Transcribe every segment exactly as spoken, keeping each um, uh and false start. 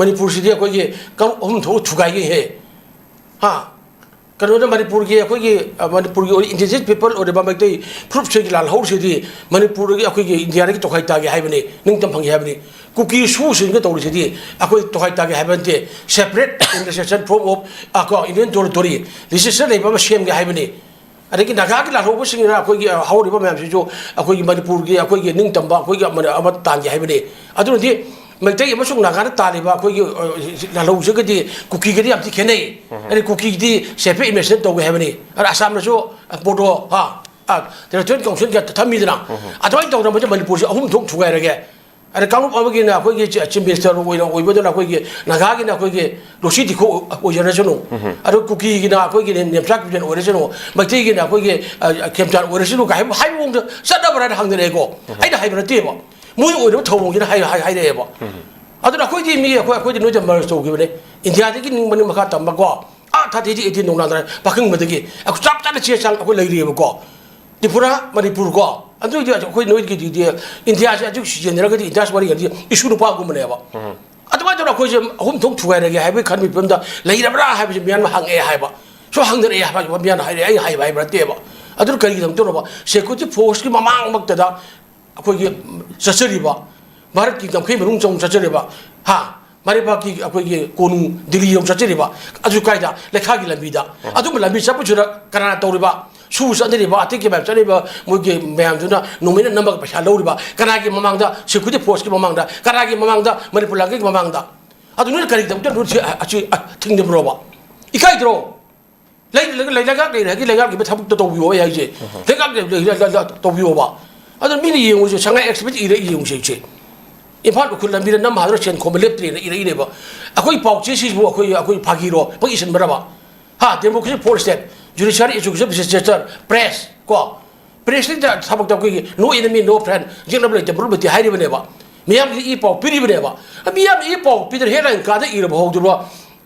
ꯃꯅꯤꯄꯨꯔꯁꯤꯗꯤ ꯑꯩꯈꯣꯏꯒꯤ ꯀꯥꯡꯂꯨꯞ ꯑꯍꯨꯝ ꯊꯣꯛꯅ ꯊꯨꯒꯥꯏꯈꯤꯍꯦ꯫ ꯍꯥ? ꯀꯩꯅꯣꯗ ꯃꯅꯤꯄꯨꯔꯒꯤ, ꯑꯩꯈꯣꯏꯒꯤ, ꯑ, ꯃꯅꯤꯄꯨꯔꯒꯤ ꯑꯣꯏ-, indigenous people ꯑꯣꯏꯔꯤꯕ ꯃꯩꯇꯩ ꯐꯨꯔꯨꯞꯁꯤꯡꯒꯤ ꯂꯥꯜꯍꯧꯁꯤꯗꯤ ꯃꯅꯤꯄꯨꯔꯒꯤ, ꯑꯩꯈꯣꯏꯒꯤ ꯏꯟꯗꯤꯌꯥꯗꯒꯤ ꯇꯣꯈꯥꯏ ꯇꯥꯒꯦ ꯍꯥꯏꯕꯅꯤ, ꯅꯤꯡꯇꯝ ꯐꯪꯒꯦ ꯍꯥꯏꯕꯅꯤ꯫ ꯀꯨꯀꯤ ꯁꯨꯁꯤꯡꯒ ꯇꯧꯔꯤꯁꯤꯗꯤ ꯑꯩꯈꯣꯏ ꯇꯣꯈꯥꯏ ꯇꯥꯒꯦ ꯍꯥꯏꯕ ꯅꯠꯇꯦ꯫ Separate administration form of, ꯑ, ꯀꯣ, Union Territory, legislature ꯂꯩꯕ ꯑꯃ ꯁꯦꯝꯒꯦ ꯍꯥꯏꯕꯅꯤ꯫ ꯑꯗꯒꯤ ꯅꯥꯒꯥꯒꯤ ꯂꯥꯜꯍꯧꯕꯁꯤꯡꯅ ꯑꯩꯈꯣꯏꯒꯤ, ꯑ, ꯍꯧꯔꯤꯕ ꯃꯌꯥꯝꯁꯤꯁꯨ ꯑꯩꯈꯣꯏꯒꯤ ꯃꯅꯤꯄꯨꯔꯒꯤ, ꯑꯩꯈꯣꯏꯒꯤ ꯅꯤꯡꯇꯝꯕ, ꯑꯩꯈꯣꯏꯒꯤ ꯑꯃ, ꯑꯃ ꯇꯥꯟꯒꯦ ꯍꯥꯏꯕꯅꯤ꯫ ꯑꯗꯨꯅꯗꯤ ꯃꯩꯇꯩ ꯑꯃꯁꯨꯡ ꯅꯥꯒꯥꯅ ꯇꯥꯜꯂꯤꯕ ꯑꯩꯈꯣꯏꯒꯤ, ꯑ, ꯂꯥꯜꯍꯧꯁꯤꯒꯗꯤ ꯀꯨꯀꯤꯒꯗꯤ ꯌꯥꯝ ꯊꯤ ꯈꯦꯠꯅꯩ꯫ ꯑꯗꯩ ꯀꯨꯀꯤꯒꯤꯗꯤ separate administration ꯇꯧꯒꯦ ꯍꯥꯏꯕꯅꯤ꯫ ꯑꯗ ꯑꯁꯥꯝꯗꯁꯨ, ꯑ, ꯕꯣꯗꯣ, ꯍꯥ, ꯑ, Territorial Council ꯀ ꯊꯝꯃꯤꯗꯅ꯫ ꯑꯗꯨꯃꯥꯏꯅ ꯇꯧꯗꯅ ꯃꯁꯤ ꯃꯅꯤꯄꯨꯔꯁꯤ ꯑꯍꯨꯝ ꯊꯣꯛ ꯊꯨꯒꯥꯏꯔꯒꯦ꯫ ꯑꯗ ꯀꯥꯡꯂꯨꯞ ꯑꯃꯒꯤꯅ ꯑꯩꯈꯣꯏꯒꯤ ꯆꯤ-, Chief Minister ꯑꯣꯏꯅ ꯑꯣꯏꯕꯗꯨꯅ ꯑꯩꯈꯣꯏꯒꯤ ꯅꯥꯒꯥꯒꯤꯅ ꯑꯩꯈꯣꯏꯒꯤ ꯂꯣꯁꯤ ꯗꯤꯈꯣ ꯑꯣꯏꯖꯔꯁꯅꯨ꯫ ꯑꯗꯨ ꯀꯨꯀꯤꯒꯤꯅ ꯑꯩꯈꯣꯏꯒꯤ ꯅꯦꯝꯆꯥ ꯀꯤꯞꯖꯦꯟ ꯑꯣꯏꯔꯁꯅꯨ, ꯃꯩꯇꯩꯒꯤꯅ ꯑꯩꯈꯣꯏꯒꯤ, ꯑ, ꯈꯦꯝꯆꯥꯟ ꯑꯣꯏꯔꯁꯅꯨ ꯀꯥꯏ ꯍꯥꯏꯕ, ꯍꯥꯏꯕ ꯃꯑꯣꯡꯗ ꯆꯠꯅꯕ꯭ꯔꯥ ꯍꯥꯏꯅ ꯍꯪꯅꯔꯛꯑꯦꯀꯣ꯫ ꯑꯩꯅ ꯍꯥꯏꯕ ꯅꯠꯇꯦꯕ꯫ ꯃꯣꯏ ꯑꯣꯏꯅꯕ ꯊꯧꯑꯣꯡꯁꯤꯅ ꯍꯥꯏ-, ꯍꯥꯏ-, ꯍꯥꯏꯔꯛꯑꯦꯕ꯫ ꯑꯗꯨꯅ ꯑꯩꯈꯣꯏꯗꯤ ꯃꯤ ꯑꯩꯈꯣꯏ, ꯑꯩꯈꯣꯏꯗꯤ ꯅꯣꯏꯗ merge ꯇꯧꯈꯤꯕꯅꯦ꯫ ꯏꯟꯗꯤꯌꯥꯗꯒꯤ ꯅꯤꯡ-, ꯃꯅꯤꯡ ꯃꯈꯥ ꯇꯝꯕꯀꯣ, ꯑꯥ, thirty eighty ꯅꯣꯡꯅꯥꯗ꯭ꯔ ꯄꯥꯀꯤꯡꯕꯗꯒꯤ ꯑꯩꯈꯣꯏ ꯆꯞ ꯆꯥꯅ ꯆꯦ ꯆꯥꯡ ꯑꯩꯈꯣꯏ ꯂꯩꯔꯤꯑꯕꯀꯣ꯫ ꯇ꯭ꯔꯤꯄꯨꯔꯥ, ꯃꯅꯤꯄꯨꯔ ꯀꯣ, ꯑꯗꯨꯏꯗꯤ ꯑꯩꯈꯣꯏ ꯅꯣꯏꯒꯤꯗꯤ ꯏꯟꯗꯤꯌꯥꯁꯦ ꯑꯗꯨ ꯁꯤꯖꯤꯟꯅꯔꯒꯗꯤ ꯏꯟꯗꯤꯌꯥꯁꯤ ꯋꯥꯔꯤꯒꯗꯤ ꯏꯁꯨ ꯅꯨꯄꯥꯒꯨꯝꯕꯅꯦꯕ꯫ ꯑꯗꯨꯃꯥꯏꯅ ꯇꯧꯅ ꯑꯩꯈꯣꯏꯁꯦ ꯑꯍꯨꯝ ꯊꯣꯛ ꯊꯨꯒꯥꯏꯔꯒꯦ ꯍꯥꯏꯕꯒꯤ ꯈꯟꯕꯒꯤ ꯐꯤꯕꯝꯗ ꯂꯩꯔꯕ꯭ꯔꯥ ꯍꯥꯏꯕꯁꯦ ꯃꯤꯌꯥꯝꯅ ꯍꯪꯉꯛꯑꯦ ꯍꯥꯏꯕ꯫ ꯁꯨꯝ ꯍꯪꯅꯔꯛꯑꯦ ꯍꯥꯏꯕ, ꯃꯤꯌꯥꯝꯅ ꯍꯥꯏꯔꯛꯑꯦ, ꯑꯩꯅ ꯍꯥꯏꯕ ꯍꯥꯏꯕ ꯅꯠꯇꯦꯕ꯫ ꯑꯗꯨꯅ ꯀꯔꯤꯒꯤꯗꯃꯛꯇꯧꯅꯣꯕ? Security forceꯀꯤ ꯃꯃꯥꯡꯃꯛꯇꯗ ꯑꯩꯈꯣꯏꯒꯤ ꯆꯠꯆꯔꯤꯕ, ꯚꯥꯔꯠꯀꯤ ꯉꯝꯈꯩ ꯃꯅꯨꯡ ꯆꯪ ꯆꯠꯆꯔꯤꯕ, ꯍꯥ, ꯃꯥꯏꯔꯩꯕꯥꯛꯀꯤ ꯑꯩꯈꯣꯏꯒꯤ ꯀꯣꯅꯨꯡ ꯗꯤꯜꯂꯤ ꯌꯧ ꯆꯠꯆꯔꯤꯕ, ꯑꯗꯨ ꯀꯥꯏꯗ? ꯂꯩꯈꯥꯒꯤ ꯂꯝꯕꯤꯗ꯫ ꯑꯗꯨꯝꯕ ꯂꯝꯕꯤ ꯆꯠꯄꯁꯤꯗ ꯀꯅꯥꯅ ꯇꯧꯔꯤꯕ? ꯁꯨ ꯆꯠꯅꯔꯤꯕ, ꯑꯇꯦꯛꯀꯤ ꯃꯌꯥꯝ ꯆꯠꯅꯔꯤꯕ ꯃꯣꯏꯒꯤ ꯃꯌꯥꯝꯗꯨꯅ ꯅꯣꯡꯃꯩꯅ ꯅꯝꯃꯒ ꯄꯩꯁꯥ ꯂꯧꯔꯤꯕ, ꯀꯅꯥꯒꯤ ꯃꯃꯥꯡꯗ? Security forceꯀꯤ ꯃꯃꯥꯡꯗ, ꯀꯅꯥꯒꯤ ꯃꯃꯥꯡꯗ? ꯃꯅꯤꯄꯨꯔ ꯂꯥꯟꯒꯤ ꯃꯃꯥꯡꯗ꯫ ꯑꯗꯨ ꯅꯣꯏꯅ ꯀꯔꯤꯒꯤꯗꯃꯛꯇ ꯅꯣꯏ ꯁꯤ, ꯑ, ꯑꯁꯤ, ꯑ, ꯊꯤꯡꯗꯕ꯭ꯔꯣꯕ? ꯏꯀꯥꯏꯗ꯭ꯔꯣ? ꯂꯩ-, ꯂꯩ-, ꯂꯩ-, ꯂꯩꯉꯥꯛ ꯂꯩꯔꯦ ꯍꯥꯏꯒꯤ ꯂꯩꯉꯥꯛꯀꯤ ꯊꯕꯛꯇꯣ ꯇꯧꯕꯤꯌꯣ ꯑꯩ ꯍꯥꯏꯁꯦ꯫ ꯂꯩꯉꯥꯛ ꯂꯩ-, ꯂꯩ-, ꯂꯩ-, ꯂꯩ-, ꯇꯧꯕꯤꯌꯣꯕ꯫ ꯑꯗꯣ ꯃꯤꯅ ꯌꯦꯡꯉꯨꯁꯦ, ꯁꯉꯥꯏ ꯑꯦꯛꯁꯄ꯭ꯔꯦꯁ ꯏꯔ ꯌꯦꯡꯉꯨꯁꯦ ꯍꯧꯖꯤꯛꯁꯦ꯫ ꯏꯝꯐꯥꯜ ꯎꯈ꯭ꯔꯨꯜ ꯂꯝꯕꯤꯗ ꯅꯝ ꯍꯥꯏꯗꯅ ꯁꯦꯟ ꯈꯣꯝꯕ ꯂꯦꯞꯇ꯭ꯔꯦꯅ ꯏꯔꯛꯏꯅꯦꯕ꯫ ꯑꯩꯈꯣꯏ ꯄꯥꯎ ꯆꯦꯁꯤꯕꯨ ꯑꯩꯈꯣꯏ, ꯑꯩꯈꯣꯏ ꯐꯥꯒꯤꯔꯣ? ꯑꯩꯈꯣꯏ ꯏꯁꯤꯟꯕꯔꯕ? ꯍꯥ, democracy, four state, judiciary, executive, legislature, press, ꯀꯣ? Pressꯁꯤꯗ ꯊꯕꯛꯇ ꯑꯩꯈꯣꯏꯒꯤ no enemy, no friend, ꯌꯦꯛꯅꯕ ꯂꯩꯇꯦ, ꯃꯔꯨꯞ ꯂꯩꯇꯦ ꯍꯥꯏꯔꯤꯕꯅꯦꯕ꯫ ꯃꯤꯌꯥꯝꯒꯤ ꯏ ꯄꯥꯎ ꯄꯤꯔꯤꯕꯅꯦꯕ꯫ ꯃꯤꯌꯥꯝꯅ ꯏ ꯄꯥꯎ ꯄꯤꯗꯅ headline ꯀꯥꯗ ꯏꯔꯕ ꯍꯧꯗ꯭ꯔꯤꯕ?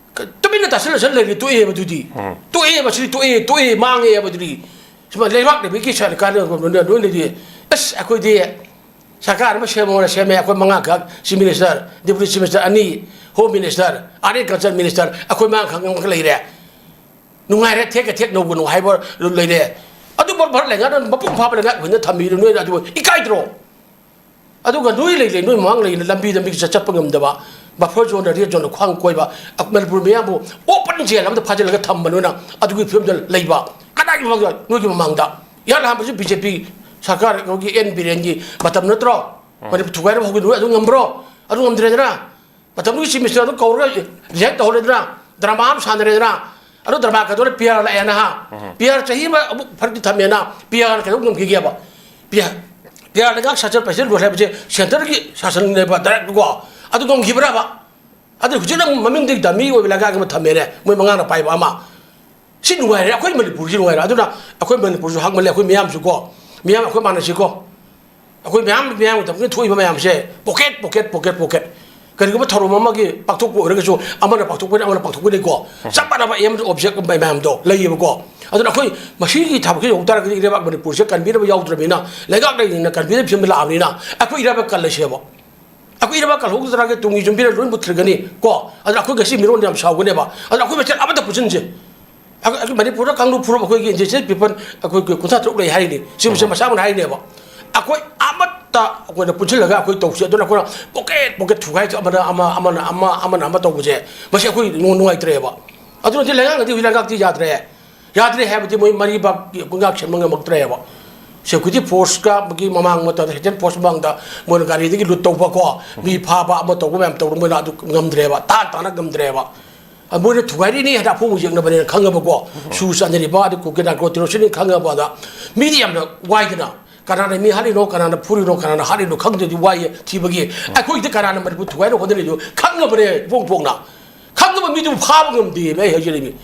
ꯇꯨꯃꯤꯟꯅ ꯇꯥꯁꯤꯜꯂ ꯂꯩꯔꯗꯤ ꯇꯣꯛꯑꯦꯕ ꯑꯗꯨꯗꯤ꯫ ꯇꯣꯛꯑꯦꯕ, ꯁꯤꯗꯤ ꯇꯣꯛꯑꯦ, ꯇꯣꯛꯑꯦ, ꯃꯥꯡꯉꯦꯕ ꯑꯗꯨꯗꯤ꯫ ꯁꯨꯃꯥꯏꯅ ꯂꯩꯕꯥꯛ ꯂꯩꯕꯒꯤ ꯁꯔꯀꯥꯔꯅ ꯂꯣꯏ ꯂꯩꯔꯤ꯫ ꯑꯁ, ꯑꯩꯈꯣꯏꯗꯤ ꯁꯔꯀꯥꯔ ꯑꯃ ꯁꯦꯝꯃꯣꯅ ꯁꯦꯝꯃꯦ꯫ ꯑꯩꯈꯣꯏ ꯃꯉꯥꯈꯛ, chief minister, deputy chief minister ꯑꯅꯤ, home minister, art and culture minister, ꯑꯩꯈꯣꯏ ꯃꯉꯥꯈꯛ ꯉꯝꯈꯛ ꯂꯩꯔꯦ꯫ ꯅꯨꯡꯉꯥꯏꯔꯦ, ꯊꯦꯛꯀ ꯊꯦꯛ ꯅꯧꯒꯅꯨ ꯍꯥꯏꯕ ꯂꯩꯔꯦ꯫ ꯑꯗꯨ ꯚꯥꯔꯠ ꯂꯩꯉꯥꯛꯅ ꯃꯄꯨꯡ ꯐꯥꯕ ꯂꯩꯉꯥꯛ ꯑꯣꯏꯅ ꯊꯝꯕꯤꯔ ꯅꯣꯏꯅ ꯑꯗꯨ ꯏꯀꯥꯏꯗ꯭ꯔꯣ? ꯑꯗꯨꯒ ꯅꯣꯏ ꯂꯩ ꯂꯩ, ꯅꯣꯏ ꯃꯃꯥꯡ ꯂꯩꯅ ꯂꯝꯕꯤꯗ ꯃꯤꯒ ꯆꯠꯄ ꯉꯝꯗꯕ, ꯕꯐꯔ ꯖꯣꯟꯗ ꯔꯦꯗ ꯖꯣꯟꯗ ꯈ꯭ꯋꯥꯡ ꯀꯣꯏꯕ, ꯃꯅꯤꯄꯨꯔ ꯃꯤꯌꯥꯝꯕꯨ ꯑꯣꯄꯟ ꯖꯦꯜ ꯑꯃꯗ ꯐꯥꯖꯤꯜꯂꯒ ꯊꯝꯕ ꯅꯣꯏꯅ ꯑꯗꯨꯒꯤ ꯐꯤꯕꯝꯗ ꯂꯩꯕ꯫ ꯀꯗꯥꯏꯒꯤ ꯃꯃꯥꯡꯗ? ꯅꯣꯏꯒꯤ ꯃꯃꯥꯡꯗ꯫ ꯏꯍꯥꯟ ꯍꯥꯟꯕꯁꯤ ꯕꯤ ꯖꯦ ꯄꯤ ꯁꯔꯀꯥꯔ, ꯑꯩꯈꯣꯏꯒꯤ ꯑꯦꯟ ꯕꯤꯔꯦꯟꯒꯤ ꯃꯇꯝ ꯅꯠꯇ꯭ꯔꯣ? ꯃꯅꯤꯄꯨꯔ ꯊꯨꯒꯥꯏꯅꯕ ꯍꯧꯈꯤꯕ ꯅꯣꯏ ꯑꯗꯨ ꯉꯝꯕ꯭ꯔꯣ? ꯑꯗꯨ ꯉꯝꯗ꯭ꯔꯦꯗꯅ꯫ ꯃꯇꯝꯗꯨꯒꯤ ꯆꯤꯐ ꯃꯤꯅꯤꯁꯇꯔ ꯑꯗꯨ ꯀꯧꯔꯒ ꯔꯤꯖꯥꯏꯟ ꯇꯧꯍꯜꯂꯦꯗꯅ, ꯗ꯭ꯔꯃꯥ ꯑꯃ ꯁꯥꯟꯅꯔꯦꯗꯅ꯫ ꯑꯗꯨ ꯗ꯭ꯔꯃꯥ ꯀꯩꯗꯧꯔꯦ? ꯄꯤ ꯑꯥꯔ ꯂꯥꯛꯑꯦꯅ ꯍꯥ? ꯄꯤ ꯑꯥꯔ ꯆꯍꯤ ꯑꯃ ꯑꯃꯨꯛ ꯐꯔꯛꯇꯤ ꯊꯝꯃꯦꯅ, ꯄꯤ ꯑꯥꯔ ꯀꯩꯗꯧ ꯉꯝꯈꯤꯒꯦꯕ? ꯄꯤ ꯑꯥꯔ, ꯄꯤ ꯑꯥꯔ ꯂꯩꯉꯥꯛ ꯁꯥꯁꯟ ꯄ꯭ꯔꯁꯤꯗꯦꯟ ꯔꯨꯜ ꯍꯥꯏꯕꯁꯦ ꯁꯦꯟꯇꯔꯒꯤ ꯁꯥꯁꯟꯅꯦꯕ ꯗꯥꯏꯔꯦꯛ ꯀꯣ꯫ ꯑꯗꯨ ꯉꯝꯈꯤꯕ꯭ꯔꯕ? ꯑꯗꯨ ꯍꯧꯖꯤꯛꯅ ꯑꯃꯨꯛ ꯃꯃꯤꯡꯗꯤ ꯗꯃꯤ ꯑꯣꯏꯕ ꯂꯩꯉꯥꯛ ꯑꯃ ꯊꯝꯃꯦꯅꯦ, ꯃꯣꯏ ꯃꯉꯥꯅ ꯄꯥꯏꯕ ꯑꯃ꯫ ꯁꯤ ꯅꯨꯡꯉꯥꯏꯔꯦ, ꯑꯩꯈꯣꯏ ꯃꯅꯤꯄꯨꯔꯁꯤ ꯅꯨꯡꯉꯥꯏꯔꯦ꯫ ꯑꯗꯨꯅ ꯑꯩꯈꯣꯏ ꯃꯅꯤꯄꯨꯔꯁꯨ ꯍꯥꯡꯃꯜꯂꯦ, ꯑꯩꯈꯣꯏ ꯃꯤꯌꯥꯝꯁꯨ ꯀꯣ, ꯃꯤꯌꯥꯝ ꯑꯩꯈꯣꯏ ꯃꯥꯟꯅꯁꯤꯀꯣ꯫ ꯑꯩꯈꯣꯏ ꯃꯌꯥꯝ, ꯃꯤꯌꯥꯝꯒꯤꯗꯃꯛꯇ ꯊꯣꯛꯏꯕ ꯃꯌꯥꯝꯁꯦ ꯄꯣꯀꯦꯠ, ꯄꯣꯀꯦꯠ, ꯄꯣꯀꯦꯠ, ꯄꯣꯀꯦꯠ꯫ ꯀꯔꯤꯒꯨꯝꯕ ꯊꯧꯔꯝ ꯑꯃꯒꯤ ꯄꯥꯡꯊꯣꯛꯄ ꯑꯣꯏꯔꯒꯁꯨ ꯑꯃꯅ ꯄꯥꯡꯊꯣꯛꯄꯅꯤ, ꯑꯃꯅ ꯄꯥꯡꯊꯣꯛꯄꯅꯤꯀꯣ꯫ ꯆꯞ ꯃꯥꯟꯅꯕ ꯑꯦꯝ ꯑꯣꯕꯖꯦꯛ ꯃꯌꯥꯝꯗꯣ ꯂꯩꯌꯦꯕꯀꯣ꯫ ꯑꯗꯨꯅ ꯑꯩꯈꯣꯏ ꯃꯁꯤꯒꯤ ꯊꯕꯛꯁꯤ ꯌꯧ ꯇꯥꯔꯒꯗꯤ ꯏꯔꯩꯕꯥꯛ ꯃꯅꯤꯄꯨꯔꯁꯦ ꯀꯟꯕꯤꯅꯕ ꯌꯥꯎꯗ꯭ꯔꯕꯅꯤꯅ, ꯂꯩꯉꯥꯛ ꯂꯩꯔꯤꯅ ꯀꯟꯕꯤꯅꯕ ꯐꯤꯕꯝꯗ ꯂꯥꯛꯑꯕꯅꯤꯅ ꯑꯩꯈꯣꯏ ꯏꯔꯩꯕꯥꯛ ꯀꯜꯂꯁꯦꯕ꯫ ꯑꯩꯈꯣꯏ ꯏꯔꯩꯕꯥꯛ ꯀꯜꯍꯧꯗ꯭ꯔꯒꯗꯤ ꯇꯨꯡꯒꯤ ꯌꯨꯝꯕꯤꯔ ꯂꯣꯏ ꯃꯨꯠꯈ꯭ꯔꯒꯅꯤ ꯀꯣ꯫ ꯑꯗꯨꯅ ꯑꯩꯈꯣꯏ ꯉꯁꯤ ꯃꯤꯔꯣꯟ ꯌꯥꯝ ꯁꯥꯎꯒꯅꯦꯕ꯫ ꯑꯗꯨꯅ ꯑꯩꯈꯣꯏ ꯃꯁꯦꯟ ꯑꯃꯠꯇ ꯄꯨꯟꯁꯤꯟꯁꯦ꯫ ꯑꯩꯈꯣꯏ, ꯑꯩꯈꯣꯏ ꯃꯅꯤꯄꯨꯔꯗ ꯀꯥꯡꯂꯨꯞ ꯐꯨꯔꯨꯞ ꯑꯩꯈꯣꯏꯒꯤ indigenous people ꯑꯩꯈꯣꯏ ꯀꯨꯟꯊ꯭ꯔꯥ ꯇꯔꯨꯛ ꯂꯩ ꯍꯥꯏꯔꯤꯅꯤ꯫ ꯁꯤ ꯃꯁꯦꯟ ꯃꯁꯥꯃꯛꯅ ꯍꯥꯏꯔꯤꯅꯦꯕ꯫ ꯑꯩꯈꯣꯏ ꯑꯃꯠꯇ ꯑꯩꯈꯣꯏꯅ ꯄꯨꯟꯁꯤꯜꯂꯒ ꯑꯩꯈꯣꯏ ꯇꯧꯁꯤ꯫ ꯑꯗꯨꯅ ꯑꯩꯈꯣꯏꯅ ꯄꯣꯀꯦꯠ ꯄꯣꯀꯦꯠ ꯊꯨꯒꯥꯏ, ꯑꯃꯅ ꯑꯃ, ꯑꯃꯅ ꯑꯃ, ꯑꯃꯅ ꯑꯃ ꯇꯧꯕꯁꯦ, ꯃꯁꯤ ꯑꯩꯈꯣꯏ ꯅꯨꯡ-, ꯅꯨꯡꯉꯥꯏꯇ꯭ꯔꯦꯕ꯫ ꯑꯗꯨꯅꯗꯤ ꯂꯩꯉꯥꯛꯅꯗꯤ ꯍꯧꯖꯤꯛ ꯂꯩꯉꯥꯛꯇꯤ ꯌꯥꯗ꯭ꯔꯦ꯫ ꯌꯥꯗ꯭ꯔꯦ ꯍꯥꯏꯕꯗꯤ ꯃꯣꯏ ꯃꯔꯤꯕꯥꯛ ꯉꯥꯛ ꯁꯦꯟꯕ ꯉꯝꯃꯛꯇ꯭ꯔꯦꯕ꯫ ꯁꯦꯀ꯭ꯌꯨꯔꯤꯇꯤ ꯐꯣꯔꯁꯀ ꯃꯥꯒꯤ ꯃꯃꯥꯡ ꯃꯇꯝꯗ, ꯁꯦꯀ꯭ꯌꯨꯔꯤꯇꯤ ꯐꯣꯔꯁ ꯃꯃꯥꯡꯗ ꯃꯣꯏꯅ ꯒꯥꯔꯤꯗꯒꯤ ꯂꯨꯠ ꯇꯧꯕ ꯀꯣ, ꯃꯤ ꯐꯥꯕ ꯑꯃ ꯇꯧꯕ ꯃꯌꯥꯝ ꯇꯧꯕ, ꯃꯣꯏꯅ ꯑꯗꯨ ꯉꯝꯗ꯭ꯔꯦꯕ, ꯇꯥꯟ ꯇꯥꯅ ꯉꯝꯗ꯭ꯔꯦꯕ꯫ ꯑ, ꯃꯣꯏꯅ ꯊꯨꯒꯥꯏꯔꯤꯅꯤ ꯍꯥꯏꯅ ꯑꯐꯨꯕ ꯌꯦꯡꯅꯕꯅꯦꯅ ꯈꯪꯉꯕꯀꯣ, ꯁꯨ ꯆꯥꯟꯅꯔꯤꯕ, ꯑꯗꯩ ꯀꯨꯀꯤ ꯅꯥꯔꯀꯣ ꯇꯦꯔꯣꯔꯤꯁꯅꯤ ꯈꯪꯉꯕꯗ ꯃꯤꯗꯤ ꯌꯥꯝꯅ ꯋꯥꯏꯗꯅ꯫ ꯀꯅꯥꯅ ꯃꯤ ꯍꯥꯠꯂꯤꯅꯣ, ꯀꯅꯥꯅ ꯐꯨꯔꯤꯅꯣ, ꯀꯅꯥꯅ ꯍꯥꯠꯂꯤꯅꯣ ꯈꯪꯗ꯭ꯔꯗꯤ ꯋꯥꯏꯌꯦ ꯊꯤꯕꯒꯤ꯫ ꯑꯩꯈꯣꯏꯗꯤ ꯀꯅꯥꯅ ꯃꯅꯤꯄꯨꯔ ꯊꯨꯒꯥꯏꯅꯕ ꯍꯣꯠꯅꯔꯤꯗꯣ ꯈꯪꯉꯕꯅꯦ ꯏꯐꯣꯡ ꯐꯣꯡꯅ꯫ ꯈꯪꯉꯕ ꯃꯤꯗꯨꯕꯨ ꯐꯥꯕ ꯉꯝꯗꯦꯃꯦ ꯑꯩ ꯍꯥꯏꯖꯔꯤꯃꯤ꯫